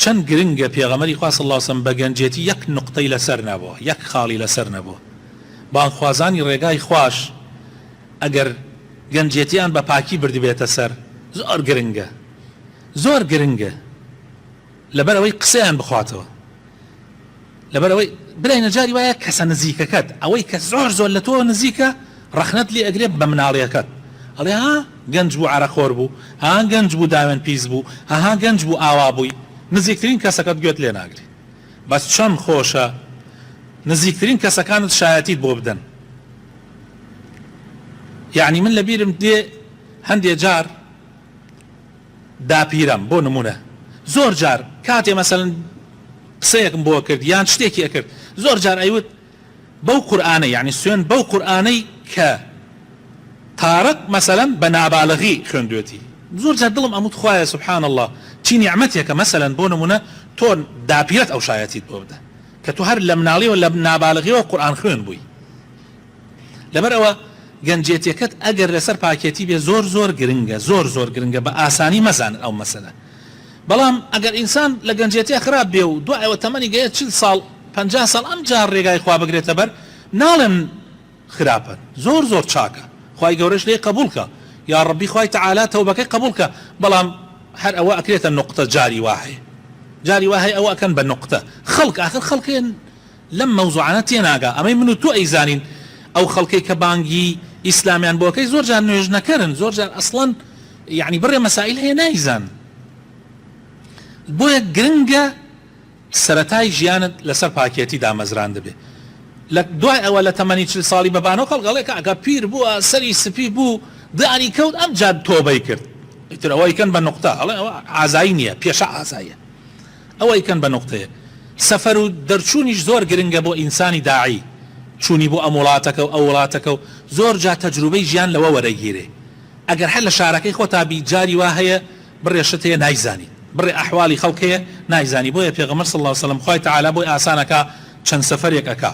چەند گرنگە پێغەمبەری خوا صلی اللە علیە وسلم بە گەنجێتی یەک نوقتەی لەسەر نەبووە یەک خاڵی لەسەر نەبووە بانگخوازانی ڕێگای خواش ئەگەر گەنجێتیان بە پاکی بردبێتە سەر زۆر گرنگە زۆر گرنگە لەبەر ئەوەی قسەیان بخواتەوە لەبەر ئەوەی براینە جاری وایە کەسە نزیکەکەت ئەوەی کە زۆر زۆر لە تۆ نزیکە ڕەخنەت لێ ئەگرێ بە مناڵیەکەت ئەڵێ ها گەنج بوو عەرەقخۆر بوو ها گەنج بوو داوێن پیس بوو هەها گەنج بوو ئاوا بووی نزیکترین کەسەکەت گوێت لێ ناگرێ بەس چەند خۆشە نزیکترین کەسەکانت شایەتیت بۆ بدەن یەعنی من لەبیرم دێ هەندێ جار داپیرەم بۆ نمونە زۆر جار کاتێ مەسەلەن قسەیەکم بۆ کرد یان شتێکی ئەکرد زۆر جار ئەیوت بەو قورئانەی یانی سوێند بەو قورئانەی کە تارق مەسەلەن بە نابالغی خوێندوێتی زۆر جار دڵم ئەموت خوایە سبحان اللە چی نیعمەتێکە مەسەلەن بۆ نمونە تۆ داپیرەت ئەو شایەتیت بۆ بدە کە تۆ هەر لە مناڵیەوە لە نابالغیەوە قورئان خوێن بووی لەبەر ئەوە گەنجێتیەکەت ئەگەر لەسەر پاکێتی بێ زۆر زۆر گرنگە زۆر زۆر گرنگە بە ئاسانی مەزانن ئەو مەسەلە بەڵام ئەگەر ئینسان لە گەنجێتیا خراپ بێ و دوای ئەوە تەمەنی گەیە 40 ساڵ 50 ساڵ ئەم جار ڕێگای خوا بگرێتە بەر ناڵێم خراپە زۆر زۆر چاکە خوای گەورەش لێی قبوڵ کە یا ڕەبی خوای تەعالا تەوبەکەی قبوڵ کە بەڵام هەر ئەوە ئەکرێتە نوقتە جاری وا هەیە جاری وا هەیە ئەوە ئەکەن بە نوقتە خەڵک ئاخر خەڵکێ لەم مەوزوعانە تێناگا ئەمەی من و تۆ ئەیزانین ئەو خەڵکەی کە بانگی ئیسلامیان بۆ ئەکەی زۆر جار نوێژ نەکەرن زۆر جار ئەسڵەن یەعنی بڕێ مەسائیل هەیە نایزانن بۆیە گرنگە سەرەتای ژیانت لەسەر پاکێتی دامەزراندبێ لە دوای ئەوە لە تەمەنی چل ساڵی بەبانەوە خەڵک ئەڵێ کاکە پیر بووە سەری سپی بوو دانی کەوت ئەم جار تۆبەی کرد ئیتر ئەوە ئەیکەن بە نوقتە ئەڵێ ئەوە ئازایی نییە پێشە ئازایە ئەوە ئەیکەن بە نوقتەیەک. سەفەر و دەرچوونیش زۆر گرنگە بۆ ئینسانی داعی، چوونی بۆ ئەم وڵاتەکە و ئەو وڵاتەکە و زۆر جار تەجروبەی ژیان لەوە وەرەگیرێ. ئەگەر هەر لە شارەکەی خۆتا بی جاری وا هەیە بڕێ شت هەیە نایزانیت، بڕێ ئەحواڵی خەڵک هەیە نایزانی، بۆیە پێغەمبەر صلی اللە علیە وسلم خوای تەعالا بۆی ئاسان ئەکا چەند سەفەرێک ئەکا.